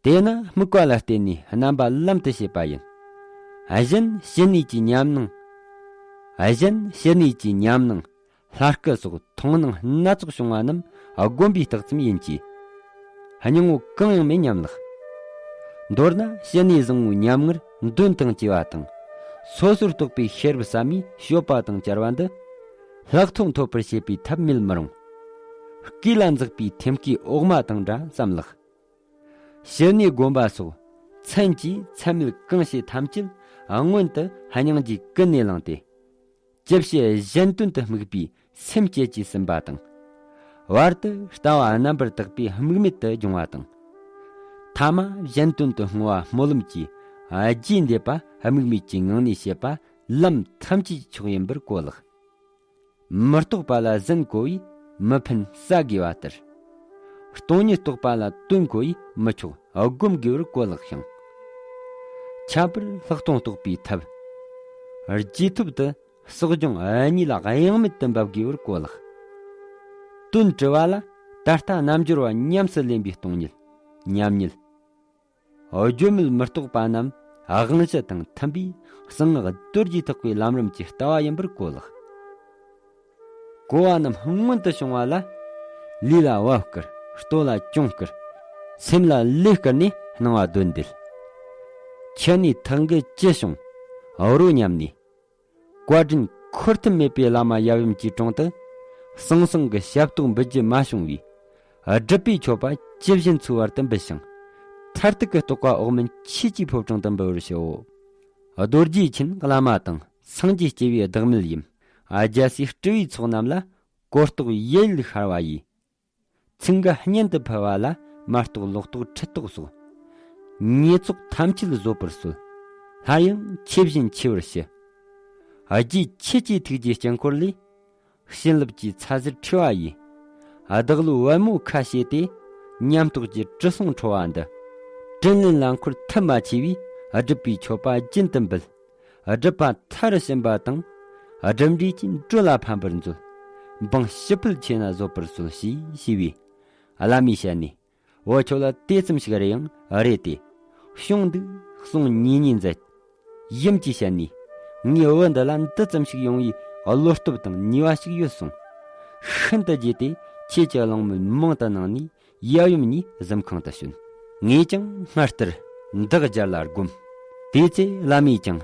དེས་ན་དམིགས་པ་ལ་བརྟེན་ནས་རྣམ་པ་ལམ་དུ་བྱེད་པ་ཡིན། གཞན་ཕྱི་ནས་ཀྱི་ཉམས་སྣང་། གཞན་ཕྱི་ནས་ཀྱི་ཉམས་སྣང་། ལྷ་སྐུ་སོགས་མཐོང་སྣང་སྣ་ཚོགས་བྱུང་བ་རྣམས་བསྒོམ་པའི་རྟགས་ཙམ་ཡིན་གྱི། སྙིང་པོ་གང་ཡང་མེད་སྙམ་ལགས། མདོར་ན་ཕྱི་ནས་བཟང་བོའི་ཉམས་ངར་འདོན་དང་བཅས་པ་དང་། སོ་སོར་རྟོག་པའི་ཤེས་རབ་ཟབ་མོའི་སྤྱོད་པ་དང་བཅས་པ་འདི། ལྷག་མཐོང་ཐོབ་པར་བྱེད་པའི་ཐབས་མེད་མི་རུང་། སྐས་ལ་འཛེག་པའི་ཐེམ་སྐས་འོག་མ་དང་འདྲ་བསམ་ལགས། ཕྱི་ནས་བསྒོམ་པ་སོགས་མཚན་གྱིས་མཚན་མེད་གང་བྱེད་ཐམས་ཅད་སྔོན་དུ་སྙིང་རྗེ་ཀུན་ནས་བླངས་ཏེ། ཅི་བྱེད་གཞན་དོན་དུ་དམིགས་པའི་སེམས་བསྐྱེད་ཀྱིས་ཟིན་པ་དང་། བར་དུ་ལྟ་བ་རྣམ་པར་དག་པའི་དམིགས་མེད་དུ་སྦྱོང་བ་དང་། ཐ་མ་གཞན་དོན་དུ་བསྔོ་བ་སྨོན་ལམ་གྱི་རྒྱས་འདེབས་པ་དམིགས་མེད་ཀྱི་ངང་ནས་བྱེད་པ་ལམ་ཐམས་ཅད་མཆོག་ཡིན་པར་གོ་ལགས། མི་རྟོགས་པ་ལ་ཟིན་གོ་བས་མི་ཕན་བྱ་དགོས་པ་ལྟར། སྟོང་ཉིད་རྟོགས་པ་ལ་དོན་གོ་བས་མི་ཆོག་སྒོམ་དགོས་པར་གོ་ལགས་ཤིང་། ཁྱད་པར་ལྷག་མཐོང་རྟོགས་པའི་ཐབས། རྗེས་ཐོབ་ཏུ་གསོ་སྦྱོང་གཉིས་ལ་ཡང་མེད་དུ་འབབ་དགོས་པར་གོ་ལགས། དོན་དྲི་བ་ལ་ད་ལྟ་རྣལ་འབྱོར་བ་ཉམས་སུ་ལེན་པའི་སྟོང་ཉིད་ཉམས་ཉིད། བརྗོད་མེད་མི་རྟོགས་པ་རྣམས་དབང་བཞི་དང་མཐུན་པའི་གསང་སྔགས་རྡོ་རྗེ་ཐེག་པའི་ལམ་རིམ་གྱི་ལྟ་བ་ཡིན་པར་གོ་ལགས། གོ་བ་རྣམས་སྔོན་དུ་བྱུང་བ་ལ། ལུས་ལ་བབ་བསྐུར། ལྟོ་ལ་གྱོང་བསྐུར། སེམས་ལ་ལས་བསྐུར་ནས་སྣང་བ་སྡོད་འདེད། ཁྱེད་ནི་ཐག་གི་ཅི་བྱུང་། འོ་རོ་སྙམ་ནས། བཀའ་དྲིན་འཁོར་ཐབས་མེད་པའི་བླ་མ་ཡབ་ཡུམ་གྱི་དྲུང་དུ། ཟང་ཟིང་གི་ཞབས་ཏོག་འབུལ་རྒྱུ་མ་བྱུང་བས། སྒྲུབ་པའི་མཆོད་པ་ཇི་བཞིན་འཚོའི་བར་དུ་འབུལ་ཞིང་། མཐར་ཐུག་གི་རྟོགས་པ་འོག་མིན་ཆོས་ཀྱི་ཕོ་བྲང་དུ་འབུལ་བར་ཞུའོ། རྡོ་རྗེ་ཆེན་བླ་མ་དང་། སངས་རྒྱས་སྐྱེ་བོའི་བདག་མེད་ཡུམ། རྒྱལ་སྲས་སྤྲུལ་པའི་ཚོགས་རྣམས་ལ། གོ་རྟོགས་ཡིད་ཡུལ་ཤར་བ་ཡིས། ཚིག་འགའ་སྙན་དུ་ཕུལ་བ་ལ། མ་རྟོགས་ལོག་རྟོག་ཁྲི་ཐོག་སོགས། ཉེས་ཚོགས་ཐམས་ཅད་བཟོད་པར་གསོལ། སླར་ཡང་ཆེ་བཞིན་ཆེ་བར་ཞུ། རྒྱས་ཆེ་བཅས་ཐུགས་རྗེའི་དཀྱིལ་འཁོར་ལས། བྱིན་རླབས་ཀྱི་ཚ་ཟེར་འཁྲི་བ་ཡིས། བདག་བློའི་པད་མོ་ཁ་ཕྱེ་སྟེ། ཉམས་རྟོགས་ཀྱི་དྲི་བསུང་འཕྲོ་བ་འདི། དྲིན་ལན་ལ་འཁོར་ཐབས་མ་ཆེ་བས། སྒྲུབ་པའི་མཆོད་པ་རྒྱུན་དུ་འབུལ། སྒྲུབ་པ་མཐར་ཕྱིན་པ་དང་། སྒྲུབ་འབྲས་ཀྱི་འགྲོ་ལ་ཕན་པར་མཛོད། འབངས་ཕྱི་ཕུད་ཆེ་ན་བཟོད་པར་གསོལ་ཞེས་ཞུས་པས། བླ་མའི་ཞལ་ནས། འོ་ཁྱོད་ལ་དེ་ཙམ་ཞིག་རེ་ཡང་རེ་སྟེ། བྱུང་འདུག་གསུང་ཉེ་ཉེ་མཛད། ཡུམ་གྱི་ཞལ་ནས། ངའི་བུ་འདི་ལ་འདི་ཙམ་ཞིག་ཡོང་བའི་བློ་སྟོབས་དང་ནུས་པ་ཞིག་ཡོད་གསུངས། ཤིན་ཏུ་དགྱེས་ཏེ་ཁྱེད་ཀྱི་གླེང་མོལ་མང་དུ་གནང་ནས། ཡབ་ཡུམ་གཉིས་གཟིམ་ཁང་དུ་བྱོན། ངས་ཀྱང་སྔར་ལྟར་འདི་སྦྱར་ལ་བསྒོམ། དེ་ཚེ་བླ་མས་ཀྱང་།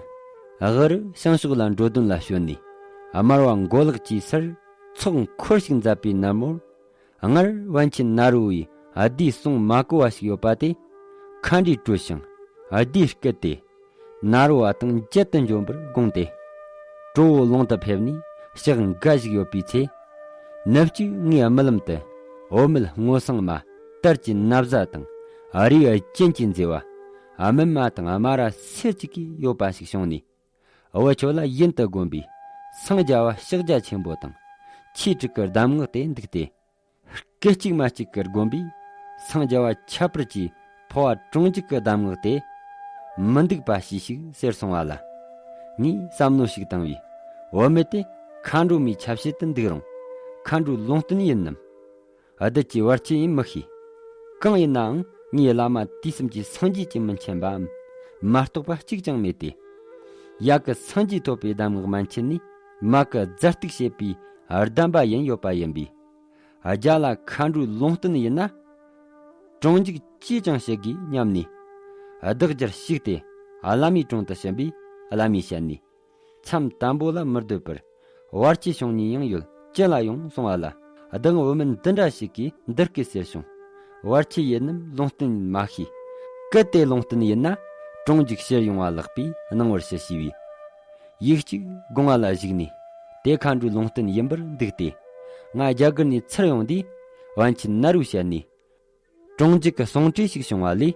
དབུ་རུ་བྱང་ཕྱོགས་ལ་འགྲོ་དོན་ལ་བྱོན་ནས། དམར་བ་མགོ་ལག་གི་སར་ཚོགས་འཁོར་ཞིག་མཛད་པའི་ནུབ་མོར། སྔར་པཎ་ཆེན་ནཱ་རོ་ཡིས་ལྡེའུ་གསུང་མ་གོ་བ་ཞིག་ཡོད་པ་དེ། མཁའ་འགྲོས་དཀྲོལ་ཞིང་ལྡེའུ་བསྐུལ་ཏེ། ནཱ་རོ་བ་དང་མཇལ་དུ་འབྱོན་པར་དགོངས་ཏེ། གྲོ་བོ་ལུང་དུ་ཕེབས་ནས་ཕྱག་འགའ་ཞིག་ཡོད་པའི་ཚེ། ནུབ་གཅིག་ངའི་རྨི་ལམ་དུ། འོད་མེད་སྔོ་སངས་མ། དར་གྱི་ན་བཟའ་དང་། རིའི་རྒྱན་གྱིས་མཛེས་པ། སྨིན་མ་དང་དམར་ར་སེར་གཅིག་གིས་ཡོད་པ་ཞིག་བྱུང་ནས། བུ་ཁྱོད་ལ་ཡུན་དུ་བསྒོམས་པས། སངས་རྒྱ་བ་ཕྱག་རྒྱ་ཆེན་པོ་དང་། ཆོས་དྲུག་གི་གདམས་ངག་དེ་འདུག་སྟེ། སྐད་ཅིག་མ་གཅིག་གིས་བསྒོམས་པས། སངས་རྒྱ་བ་ཁྱད་པར་གྱི་འཕོ་བ་གྲོང་འཇུག་གི་གདམས་ངག་དེ། མི་འདུག་པ་ཞེས་ཤིག་ཟེར་གསུང་བ་ལ། ངས་བསམ་བློ་ཞིག་བཏང་བས། བུད་མེད་དེ་མཁའ་འགྲོ་མའི་ཆ་བྱད་དུ་འདུག་རུང་། མཁའ་འགྲོའི་ལུང་བསྟན་ཡིན་ནམ། བདུད་ཀྱི་བར་ཆད་ཡིན་མི་ཤེས། གང་ཡིན་ནའང་ངའི་བླ་མ་དུས་གསུམ་གྱི་སངས་རྒྱས་ཀྱི་མི་མཁྱེན་པའམ། མ་རྟོགས་པ་གཅིག་ཀྱང་མེད་དེ། ཡབ་ཀྱི་སངས་རྒྱས་ཐོབ་པའི་གདམས་ངག་མན་ཆད་ནས་མ་ཀི་ཛར་ཏིག་བྱེད་པའི་གདམས་པ་ཡིན་ཡོད་པ་ཡིན་པས། རྒྱ་ལ་མཁའ་འགྲོའི་ལུང་བསྟན་ཡིན་ན། གྲོང་འཇུག་ཅིས་ཀྱང་བྱེད་དགོས་སྙམ་ནས། བདག་རྒྱར་ཞུགས་ཏེ་བླ་མའི་དྲུང་དུ་ཕྱིན་པས། བླ་མའི་ཞལ་ནས། མཚམས་དམ་པོ་ལ་མི་སྡོད་པར། བར་ཆད་བྱུང་ནས་ཡང་ཡོད་ཅི་ལ་ཡོང་གསུང་བ་ལ། བདག་བུད་མེད་འདི་འདྲ་ཞིག་གིས་འདི་སྐད་ཟེར་བྱུང་། བར་ཆད་ཡིན་ནམ་ལུང་བསྟན་ཡིན་མ་ཤེས། གལ་ཏེ་ལུང་བསྟན་ཡིན་ན། གྲོང་འཇུག་ཕྱིར་ཡོང་བ་ལགས་པས་གནང་བར་ཞུ་ཞུས་པས། ཡིག་གཅིག་དགོངས་པ་ལ་བཞུགས་ནས། དེ་མཁའ་འགྲོའི་ལུང་བསྟན་ཡིན་པར་འདུག་སྟེ། ང་རྒྱ་གར་ནས་ཚུར་ཡོང་དུས། པཎ་ཆེན་ནཱ་རོའི་ཞལ་ནས། གྲོང་འཇུག་གི་གསུང་གྲོས་ཤིག་བྱུང་བ་ལས།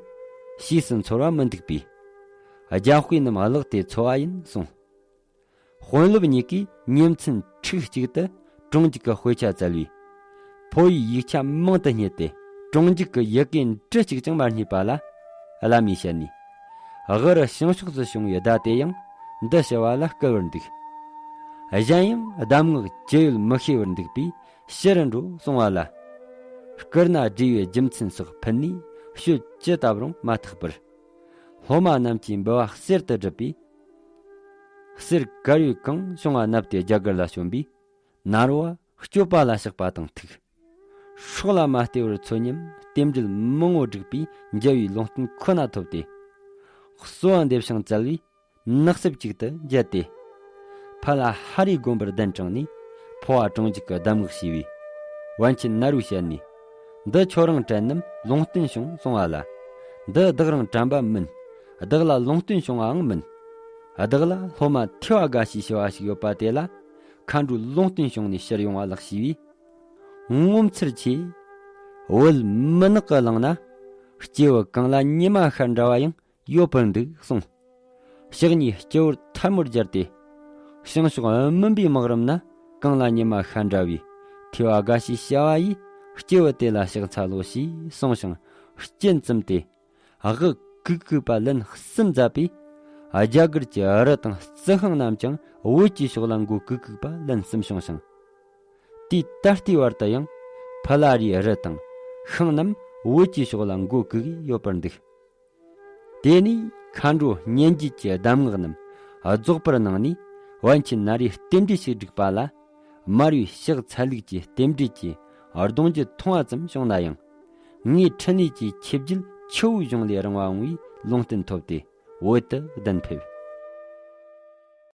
ཕྱིས་སུ་འཚོར་བ་མི་འདུག་པས། རྒྱ་དཔེ་རྣམས་བཀླགས་ཏེ་འཚོལ་བ་ཡིན་གསུངས། དཔོན་སློབ་གཉིས་ཀས་ཉིན་མཚན་ཁྲིག་གཅིག་ཏུ་གྲོང་འཇུག་གི་དཔེ་ཆ་བཙལ་བས། ཕོ་ཡིས་ཡིག་ཆ་མང་དུ་རྙེད་དེ། གྲོང་འཇུག་གི་ཡི་གེ་འབྲུ་གཅིག་ཀྱང་མ་རྙེད་པ་ལ། བླ་མའི་ཞལ་ནས། དབུ་རུ་བྱང་ཕྱོགས་སུ་བྱུང་བའི་བརྡ་དེ་ཡང་འདི་ཞུ་བ་ལ་བསྐུལ་བར་འདུག། གཞན་ཡང་གདམས་ངག་ཅི་ཡོད་མི་ཤེས་པར་འདུག་པས། ཕྱི་རུ་འགྲོ་གསུང་བ་ལ། སྐུར་ན་བསྒྲིལ་བའི་རྒྱུ་མཚན་སོགས་ཕུལ་ནས་ཤོད་ཅི་བཏབ་རུང་མ་ཐག་པར། སློབ་མ་རྣམས་ཀྱིས་འབུལ་བ་གསེར་དུ་བསྒྲུབས་པས། གསེར་དཀར་ཡོལ་གང་བྱུང་བ་མནབས་ཏེ་རྒྱ་གར་ལ་བྱོན་པས། ནཱ་རོ་བ་སྐྱོབ་པ་ལ་གཤེགས་པ་དང་ཐུག། སྲོག་ལ་མ་བལྟས་པར་འཚོ་སྙེམས་རྟེན་འབྲེལ་མང་བོ་བསྒྲིགས་པས་མཇལ་བའི་ལུང་བསྟན་ཁོ་ན་ཐོབ་སྟེ། གསོལ་བ་འདེབས་ཤིང་བཙལ་བས། ནགས་གསེབ་ཅིག་ཏུ་མཇལ་ཏེ། ཕ་ལ་ཧ་རིའི་དགོན་པར་གདན་དྲངས་ནས། འཕོ་བ་གྲོང་འཇུག་གི་གདམས་ངག་ཞུས་པས། པཎ་ཆེན་ནཱ་རོའི་ཞལ་ནས། འདི་ཁྱོད་རང་དྲན་ནམ་ལུང་བསྟན་བྱུང་གསུང་བ་ལ། འདི་བདག་རང་དྲན་པ་མིན། བདག་ལ་ལུང་བསྟན་བྱུང་བའང་མིན། བདག་ལ་སློབ་མ་ཐོས་པ་དགའ་ཞེས་ཞུ་བ་ཞིག་ཡོད་པ་དེ་ལ། མཁའ་འགྲོའི་ལུང་བསྟན་བྱུང་ནས་ཕྱིར་ཡོང་བ་ལགས་ཞུས་པས། ངོ་མཚར་ཆེ། བོད་མུན་ནག་གི་ལང་ན། སྐྱེ་བོ་གང་ལ་ཉི་མ་ཤར་འདྲ་བ་ཡང་ཡོད་པར་འདུག་གསུངས། ཕྱག་གཉིས་སྤྱི་བོར་ཐལ་མོ་སྦྱར་ཏེ། བྱང་ཕྱོགས་སྨིན་པའི་སྨག་རུམ་ན། གང་ལ་ཉི་མ་ཤར་འདྲ་བའི། ཐོས་པ་དགའ་ཞེས་བྱ་བ་ཡིས། སྐྱེ་བོ་དེ་ལ་ཕྱག་འཚལ་ལོ་ཞེས་གསུངས་ཤིང་། སྤྱན་བཙུམས་ཏེ། དབུ་གུག་གུག་པ་ལན་གསུམ་མཛད་པས། རྒྱ་གར་གྱི་རི་དང་རྩི་ཤིང་རྣམས་ཀྱང་བོད་ཀྱི་ཕྱོགས་ལ་མགོ་གུག་གུག་པ་ལན་གསུམ་བྱུང་ཞིང་། དུས་ད་ལྟའི་བར་དུ་ཡང་ཕ་ལ་རིའི་རི་དང་ཤིང་རྣམས་བོད་ཀྱི་ཕྱོགས་ལ་མགོ་གུག་གིས་ཡོད་པར་འདུག། དེ་ནས་མཁའ་འགྲོ་སྙན་བརྒྱུད་ཀྱི་གདམས་ངག་རྣམས་རྫོགས་པར་གནང་ནས། པཎ་ཆེན་ནཱ་རོའི་རྟེན་འབྲེལ་ཞིག་བསྒྲིགས་པ་ལ། དམར་བའི་ཕྱག་འཚལ་ལུགས་ཀྱི་རྟེན་འབྲེལ་གྱི་གདུང་རྒྱུད་མཐོང་བ་ཙམ་བྱུང་ན་ཡང་། ངའི་འཕྲིན་ལས་ཀྱི་ཆོས་བརྒྱུད་ཆུ་བོའི་གཞུང་ལས་རིང་བ་འོང་བའི་ལུང་བསྟན་ཐོབ་སྟེ། བོད་དུ་གདན་ཕེབས།